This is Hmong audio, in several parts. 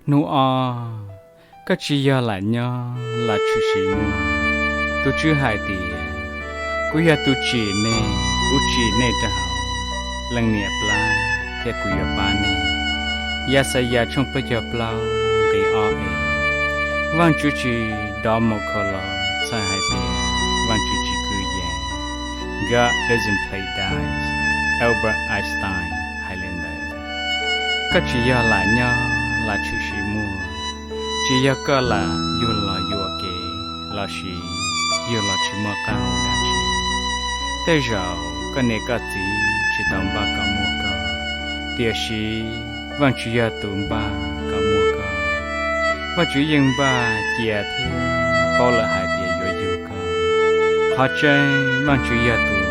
Hnub ob, koj tsis yog lam nyob lam tshwm sim muaj. Tus Tswv hais tias, kuv yog tus tsim nej, kuv tsim nej rau hauv leej niam plab, thiab kuv yuav pab nej. Yaxayas tshooj plaub caug plaub nqe ob es, Vajtswv tsis dov mus kho los txhais hais tias Vajtswv tsis kwv yees. God doesn't play dice. Albert Einstein hais li ntawd. Koj tsis yog lam nyob lam tshwm sim muaj, tsis yog koj lam yug los yuam kev lossis yug los tsis muaj qab hau dab tsi. Tej zaum koj niam koj txiv tsis tau npaj kom muaj koj, tiam sis Vajtswv yog tus npaj kom muaj koj. Vajtswv yeej npaj cia thiab paub lawm hais tias yuav yug koj. Qhov tseeb, Vajtswv yog tus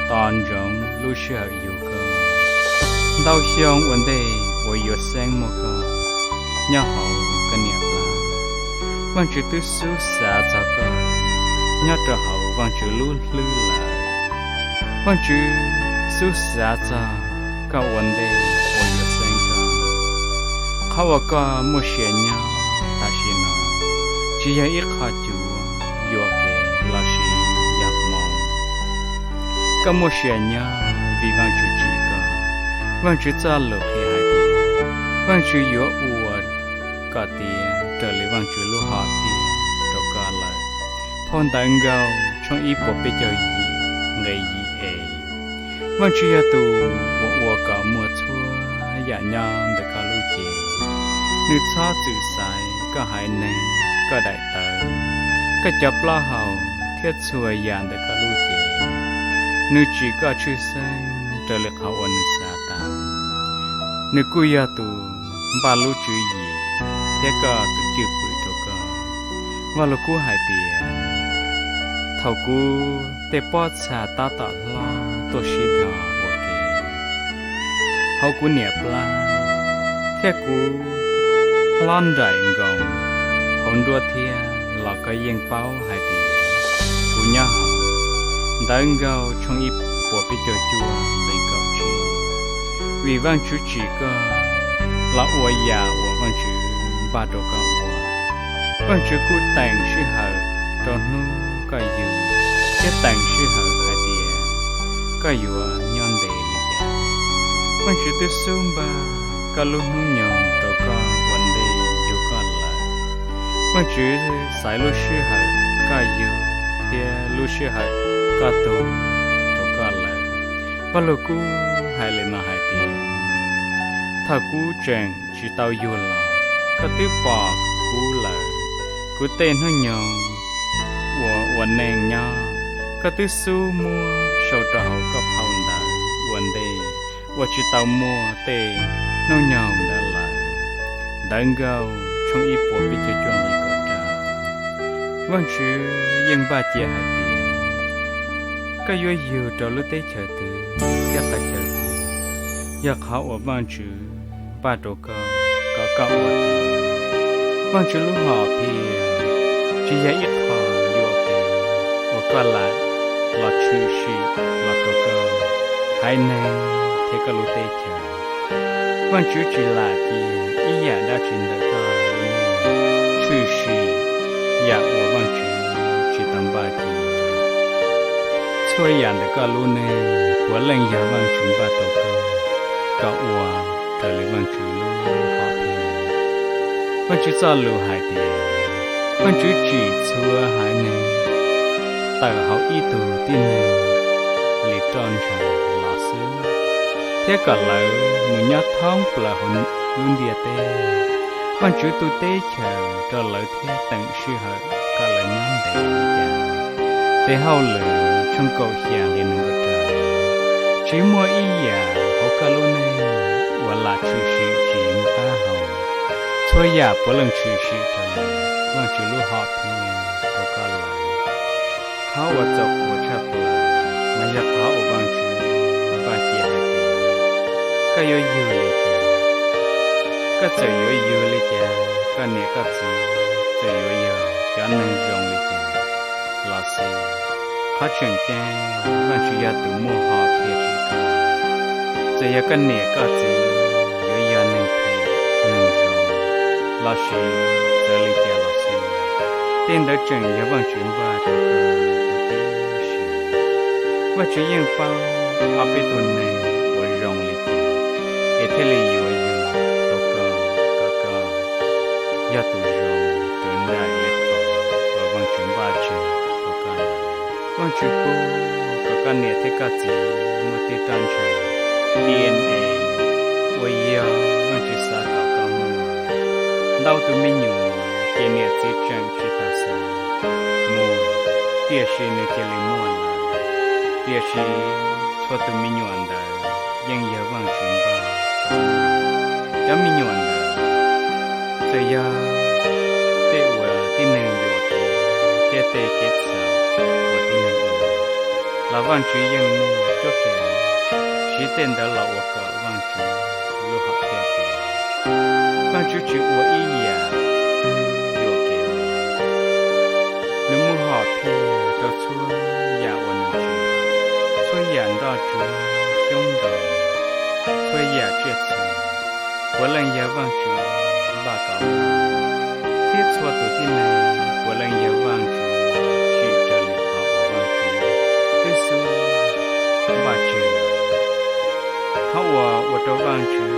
tos ntsoov lub sij hawm yug koj. Ntau xyoo ua ntej uas yuav xeeb muaj koj nyob hauv koj niam plab, Vajtswv twb xub xav txog koj nyob rau hauv Vajtswv lub hlwb lawm. Vajtswv xub xav txog koj ua ntej uas yuav xeeb koj. Qhov uas koj muaj sia nyob tam sim no tsis yog ib qho cuav, yuam kev lossis yog hmoov. Koj muaj sia nyob vim Vajtswv tsim koj. Vajtswv txoj lus qhia hais tias, Vajtswv yuav ua kom tiav raws li Vajtswv lub hom phiaj rau koj lawm. Phau Ntawv Nkauj tshooj ib puas peb caug yim nqe yim es, Vajtswv yog tus uas ua kom muaj txhua yam nyob ntawm koj lub cev. Nws txhob txwm xaiv koj haiv neeg, koj daim tawv, koj cov plaub hau thiab txhua yam ntawm koj lub cev. Nws tsim koj tshwj xeeb raws li qhov uas nws xav tau. Nws kuj yog tus npaj lub tswv yim thiab koj tus cwj pwm rau koj. Vaj Lug Kub hais tias, thaum kuv tej pob txha tab tom hlob tuaj sib dhos ua ke hauv kuv niam plab, thiab kuv hlob nraim nkoos hauv nruab thiab los koj yeej paub hais tias kuv nyob hauv. Ntawv Nkauj tshooj ib puas peb caug cuaj nqe kaum tsib. Vim Vajtswv tsim koj los ua yam uas Vajtswv npaj rau koj ua, Vajtswv kuj teem sij hawm rau hnub koj yug thiab teem sij hawm hais tias koj yuav nyob ntev li cas. Vajtswv twb xub npaj koj lub hnub nyoog rau koj ua ntej yug koj lawm. Vajtswv xaiv lub sij hawm koj yug thiab lub sij hawm koj tuag rau koj lawm. Vaj Lug Kub hais li no hais tias, thaum kuv tseem tsis tau yug los, koj twb pom kuv lawm. Kuv tej hnub nyoog uas ua neej nyob, koj twb xub muab sau rau hauv koj phau ntawv ua ntej uas tsis tau muaj tej hnub nyoog ntawd lawm. Ntawv Nkauj tshooj ib puas peb caug cuaj nqe kaum rau. Vajtswv yeej npaj cia hais tias koj yuav yug rau lub teb chaws twg thiab qhov chaw twg, yog qhov uas Vajtswv npaj rau koj kom koj ua tiav. Vajtswv lub hom phiaj tsis yog ib qho yuam kev uas koj lam los tshwm sim los rau koj, haiv neeg thiab koj lub teb chaws. Vajtswv tsis lam cia ib yam dab tsi ntawm koj lub neej tshwm sim yam uas Vajtswv tsis tau npaj cia. Txhua yam ntawm koj lub neej puav leej yog Vajtswv npaj rau koj kom ua raws li Vajtswv lub hom phiaj. Vajtswv txoj lus hais tias, Vajtswv tsim txhua haiv neeg tawm hauv ib tug tib neeg li roj ntsha los xwb, thiab kom lawv mus nyob thoob plaws hauv lub ntiaj teb. Vajtswv tu teb chaws rau lawv thiab teem sij hawm kom lawv nyob ntev li cas. Tes Hauj Lwm tshooj kaum xya nqe nees nkaum rau. Tsis muaj ib yam hauv koj lub neej uas lam tshwm sim tsis muaj qab hau. Txhua yam puav leej tshwm sim raws li Vajtswv lub hom phiaj rau koj lawm. Qhov uas txaus qhuas tshaj plaws mas yog qhov uas Vajtswv npaj cia hais tias koj yuav yug li cas. Koj txawm yuav yug li cas, koj niam koj txiv txawm yuav yog cov neeg zoo li cas los xij, qhov tseem ceeb Vajtswv yog tus muaj hom phiaj tsim koj. Txawm yog koj niam koj txiv yuav yog neeg phem neeg zoo Tab sis txawm li cas los xij, tej ntawd tseem yog Vajtswv npaj rau koj tib si. Vajtswv yeej paub ob peb tug neeg uas zoo li cas, es thiaj li yuav yog rau koj kom koj yog tus zoo raws nraim li qhov uas Vajtswv npaj tseg rau koj lawm. Vajtswv pub kom koj niam thiab koj txiv muaj tej roj ntsha D N A uas yog Vajtswv xav kom koj muaj. Ntau tus me nyuam ces niam txiv tseem tsis tau xav muaj, tiam sis nws cia li muaj lawm. Tiam sis txhua tus me nyuam ntawd yeej yog Vajtswv npaj. Cov me nyuam ntawd txawm yog tej uas tib neeg yuam kev thiab tej kev txhaum uas tib neeg ua, los Vajtswv yeej muaj cuab kav siv tej ntawd los ua kom Vajtswv lub hom phiaj tiav. Vajtswv tsis ua ib yam twg yuam kev li. Nws muaj hom phiaj rau txhua yam uas nws tsim, txhua yam nroj tsuag xyoob ntoo, txhua yam tsiaj txhu, puav leej yog Vajtswv npaj kom, thiab txhua tus tib neeg puav leej yog Vajtswv tsim raws li qhov uas Vajtswv twb xub npaj tseg. Qhov uas ua rau Vajtswv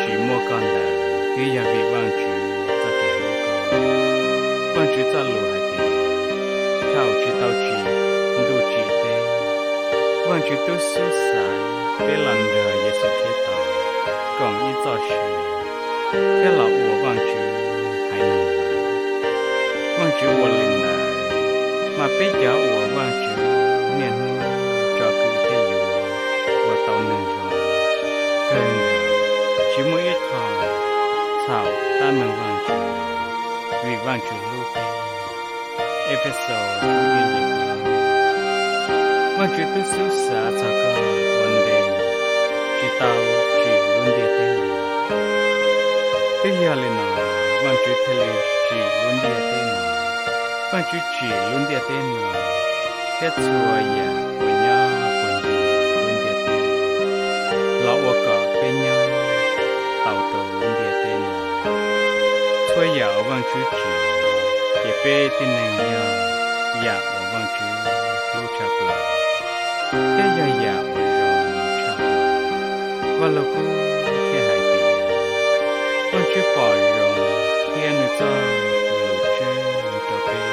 tsim muaj koj ntawd twb yog vim Vajtswv txoj kev hlub koj. Vajtswv txoj lus hais tias, thaum tsis tau tsim ntuj tsim teb, Vajtswv twb xub xaiv peb los nrog Yexus Khetos koom ib txoj sia thiab los ua Vajtswv haiv neeg lawm. Vajtswv ua li ntawd, mas peb cov uas Vajtswv niaj hnub tsom kwm thiaj yuav ua tau neeg zoo kawg nkaus, tsis muaj ib qho txhaum tab meeg Vajtswv, vim Vajtswv hlub peb. Efexus Vajtswv twb xub xav txog koj ua ntej tsis tau tsim lub ntiaj teb no. Twb yog li no, Vajtswv thiaj li tsim lub ntiaj teb no. Vajtswv tsim lub ntiaj teb no thiab txhua yam uas nyob puag ncig lub ntiaj teb los ua kom peb nyob tau rau lub ntiaj teb no. Txhua yam uas Vajtswv tsim, ces peb tib neeg yog yam uas Vajtswv hlub tshaj plaws, thiab yog yam uas zoo tshaj plaws. Vaj Lug Kub thiaj hais tias, Vajtswv pom zoo thiab nws txoj lus tseeb rau peb,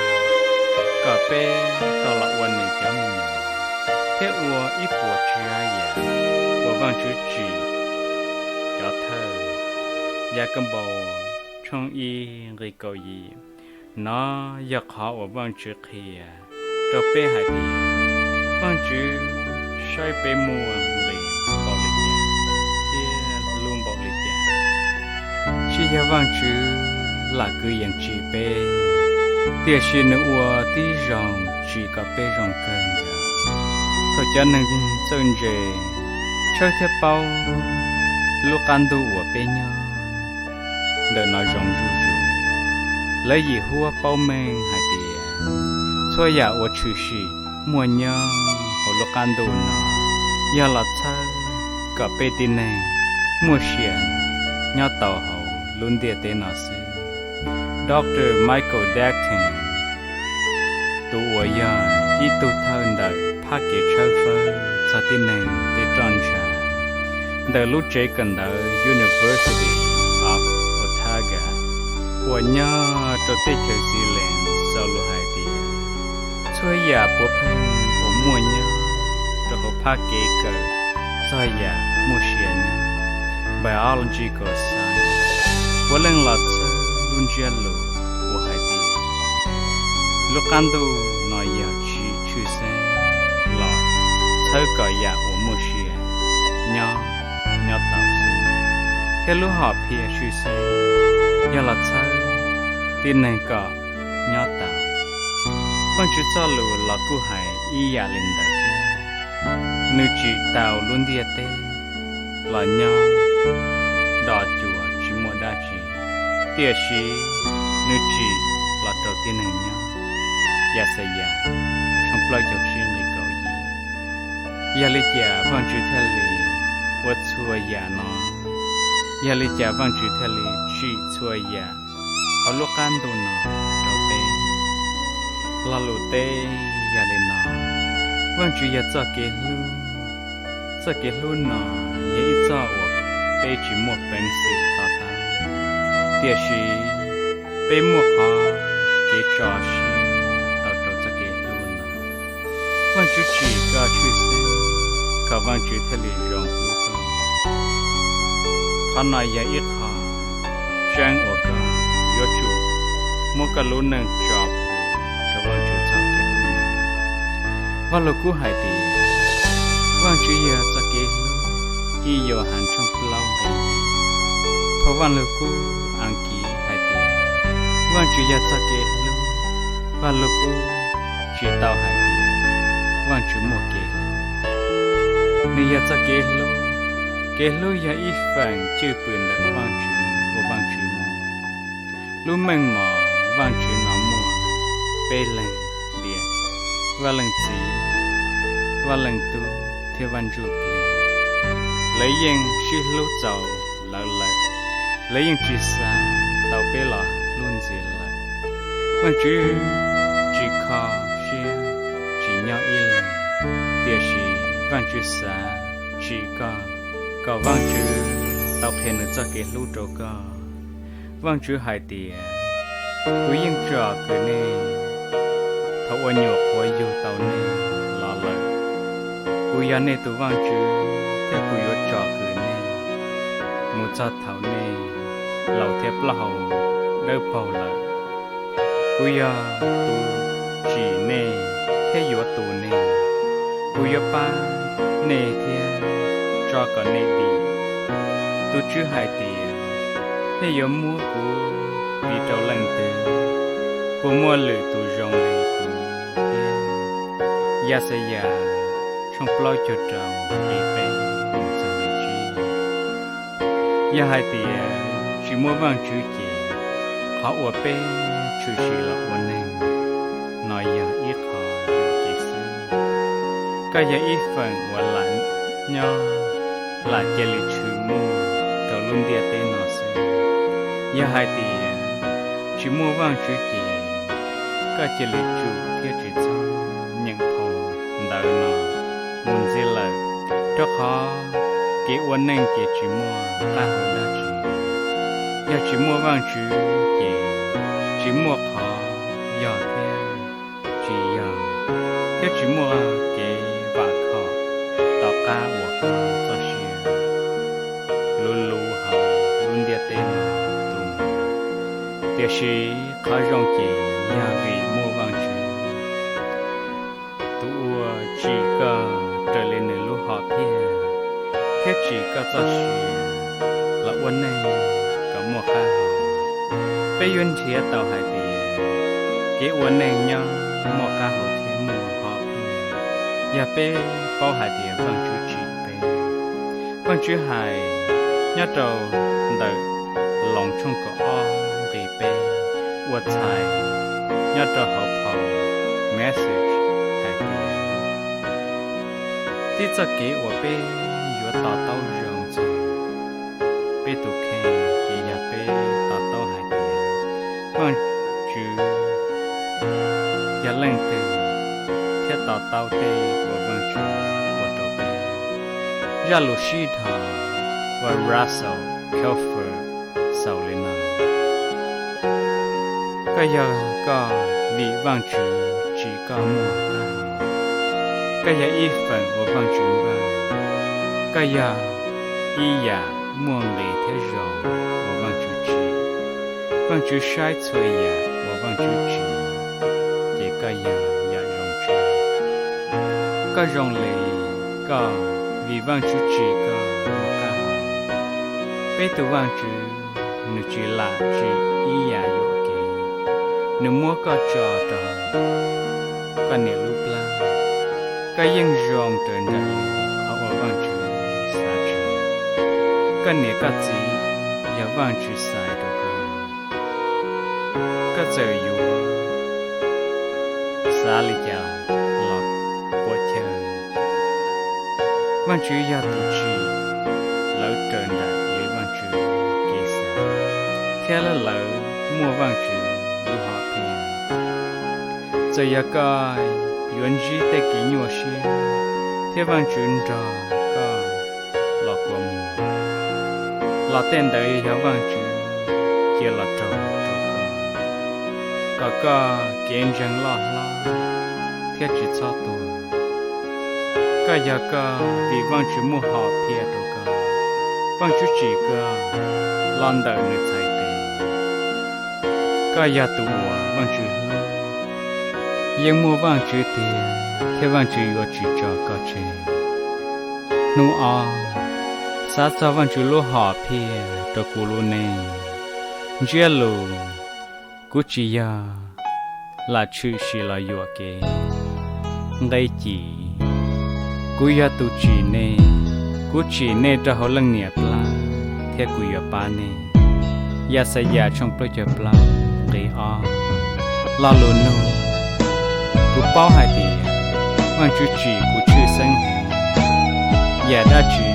kom peb tau los ua nws cov me nyuam, thiab ua ib puas tsav yam uas Vajtswv tsim cov thawj. Yakaunpaus tshooj ib nqe kaum yim. Nov yog qhov uas Vajtswv qhia rau peb hais tias, Vajtswv saib peb muaj nqis npaum li cas thiab hlub npaum li cas. Tsis yog Vajtswv lam kwv yees tsim peb, tiam sis nws ua tib zoo tsim kom peb zoo kawg nkaus. Thaum cov neeg txawj ntse tshawb thiab paub lub qab ntuj uas peb nyob ntawm no zoo zuj zus, lawv yim huab paub meej hais tias txhua yam uas tshwm sim muaj nyob hauv lub qab ntuj no yog los txhawb kom peb tib neeg muaj sia nyob tau hauv lub ntiaj teb no xwb. Doctor Michael Dalton, tus uas yog ib tug thawj ntawm phab kev tshawb fawb txog tib neeg tej roj ntsha ntawm lub tsev kawm ntawv University of Otago uas nyob rau teb chaws Zealand xaus lus hais tias, txhua yam puav pheej uas muaj nyob rau hauv phab kev kawm txog yam muaj sia nyob, biological science, puav leej los txhawb lub ntsiab lus uas hais tias lub qab ntuj no yog tsis tshwj xeeb los txhawb kom yam uas muaj sia nyob, nyob tau xwb, thiab lub hom phiaj tshwj xeeb yog los txhawb tib neeg kom nyob tau. Vajtswv txoj lus los kuj hais ib yam li ntawd thiab. Nws tsim tau lub ntiaj teb los nyob dov cuas tsis muaj dab tsi, tiam sis nws tsim los rau tib neeg nyob. Yaxayas tshooj plaub caug tsib nqe kaum yim. Yog li cas Vajtswv thiaj li ua txhua yam no Yog li cas Vajtswv thiaj li tsim txhua yam hauv lub qab ntuj no rau peb? Lo lus teb yog li no: Vajtswv yog txoj kev hlub. Txoj kev hlub no yog ib txoj uas peb tsis muaj peev xwm to taub, tiam sis peb muaj qhov kev tso siab tau rau txoj kev hlub no. Vajtswv tsim koj tshwj xeeb kom Vajtswv thiaj li zoo hlub koj. Qhov no yog ib qho tseeb uas koj yuav tsum muab koj lub neej tso rau Vajtswv txoj kev hlub. Vaj Lug Kub hais tias Vajtswv yog txoj kev hlub, ib Yauhas tshooj plaub nqe yim. Phau Vaj Lug Kub Askiv hais tias Vajtswv yog txoj kev hlub. Vaj Lug Kub tsis tau hais tias Vajtswv muaj kev hlub, nws yog txoj kev hlub. Kev hlub yog ib feem cwj pwm ntawm Vajtswv uas Vajtswv muaj. Lub meej mom Vajtswv no muaj peb leeg tiag: Vaj Leej Txiv, Vaj Leej Tub thiab Vaj Ntsujplig. Lawv yeej sib hlub txaus lawv lawm, lawv yeej tsis xav tau peb los hlub ntxiv lawm. Vajtswv tsis kho siab tsis nyob ib leeg, tiam sis Vajtswv xav tsim koj kom Vajtswv tau qhia nws txoj kev hlub rau koj. Vajtswv hais tias Kuv yeej tsom kwm nej thaum uas nyuam qhuav yug tau nej los lawm. Kuv yog nej tus Vajtswv thiab kuv yuav tsom kwm nej mus txog thaum nej laus thiab plaub hau dawb paug lawm. Kuv yog tus tsim nej thiab yuav tu nej. Kuv yuav pab nej thiab tso kom nej dim. Tus Tswv hais tias Nej yuav muab kuv piv rau leej twg? Puas muaj lwm tus zoo li kuv thiab? Yaxayas tshooj plaub caug rau nqe peb mus txog nqe tsib. Yog hais tias tsis muaj Vajtswv ces qhov uas peb tshwm sim los ua neeg no yog ib qho yuam kev xwb. Koj yog ib feem uas lam nyob, lam cia li tshwm muaj rau lub ntiaj teb no xwb. Yog hais tias tsis muaj Vajtswv ces koj cia li tsum thiab tsis txhob nyeem phau ntawv no mus ntxiv lawm, rau qhov kev ua neej ces tsis muaj qab hau dab tsi. Yog tsis muaj Vajtswv ces tsis muaj qhov yog thiab tsis yog, thiab tsis muaj kev vam khom tom qab uas koj txoj sia luv luv hauv lub ntiaj teb no tu mus. Tiam sis qhov zoo ces yog vim muaj Vajtswv, tus uas tsim koj raws li nws lub hom phiaj thiab tsim koj txoj sia los ua neeg kom muaj qab hau. Peb yuav nrhiav tau hais tias kev ua neej nyob muaj qab hau thiab muaj hom phiaj yog peb paub hais tias Vajtswv tsim peb. Vajtswv hais nyob rau ntawm Loos tshooj kaum ob nqe peb ua txhais nyob rau hauv phau Message hais tias tib txoj kev uas peb yuav to taub zoo txog peb tus kheej ces yog peb to taub hais tias Vajtswv yog leej twg thiab to taub tej uas Vajtswv ua rau peb. Zaj lus sib dhos uas Russell Kilford xaus li no: Koj yog koj vim Vajtswv tsim koj muaj qab hau. Koj yog ib feem uas Vajtswv npaj. Koj yog ib yam muaj nqis thiab zoo uas Vajtswv tsim. Vajtswv saib txhua yam uas Vajtswv tsim, ces koj yog yam zoo tshaj. Koj zoo li koj vim Vajtswv tsim koj muaj qab hau. Peb tus Vajtswv nws tsis lam tsim ib yam yuam kev. Nws muab koj tso rau koj niam lub plab. Koj yeej zoo raws nraim li qhov uas Vajtswv xav tshwm. Koj niam koj txiv yog Vajtswv xaiv rau koj. Koj txawm yuav xav li cas los puam chawj, Vajtswv yog tus tsim lawv raws nraim li Vajtswv thiab lawv muaj Vajtswv lub hom phiaj. Txawm yog koj yuav ntsib tej kev nyuaj siab thiab Vajtswv nrog koj los kua muag, los tej ntawd yog Vajtswv cia los raug rau koj, kom koj kev ntseeg loj hlob thiab tsis txhob tuag. Koj yog koj vim Vajtswv muaj hom phiaj rau koj. Vajtswv tsim koj los ntawm nws txhais tes. Koj yog tus uas Vajtswv hlub. Yeej muaj Vajtswv tiag, thiab Vajtswv yuav tsis tso koj tseg. Hnub ob, xav txog Vajtswv lub hom phiaj rau kuv lub neej. Ntsiab lus: Kuv tsis yog lam tshwm sim los yuam kev. Nqe cim: Kuv yog tus tsim nej, kuv tsim nej rau hauv leej niam plab, thiab kuv yuav pab nej. Yaxayas tshooj plaub caug plaub, nqe ob. Lo lus nug: Kuv paub hais tias Vajtswv tsim kuv tshwj xeeb heev. Yam dab tsi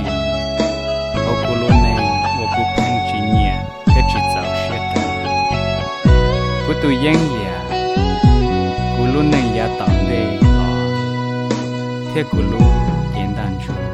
hauv kuv lub neej uas kuv pheej tsis nyiam thiab tsis txaus siab rau? Kuv tus yeeb yam, kuv lub neej yav tom ntej los, thiab kuv lub cev ntaj ntsug.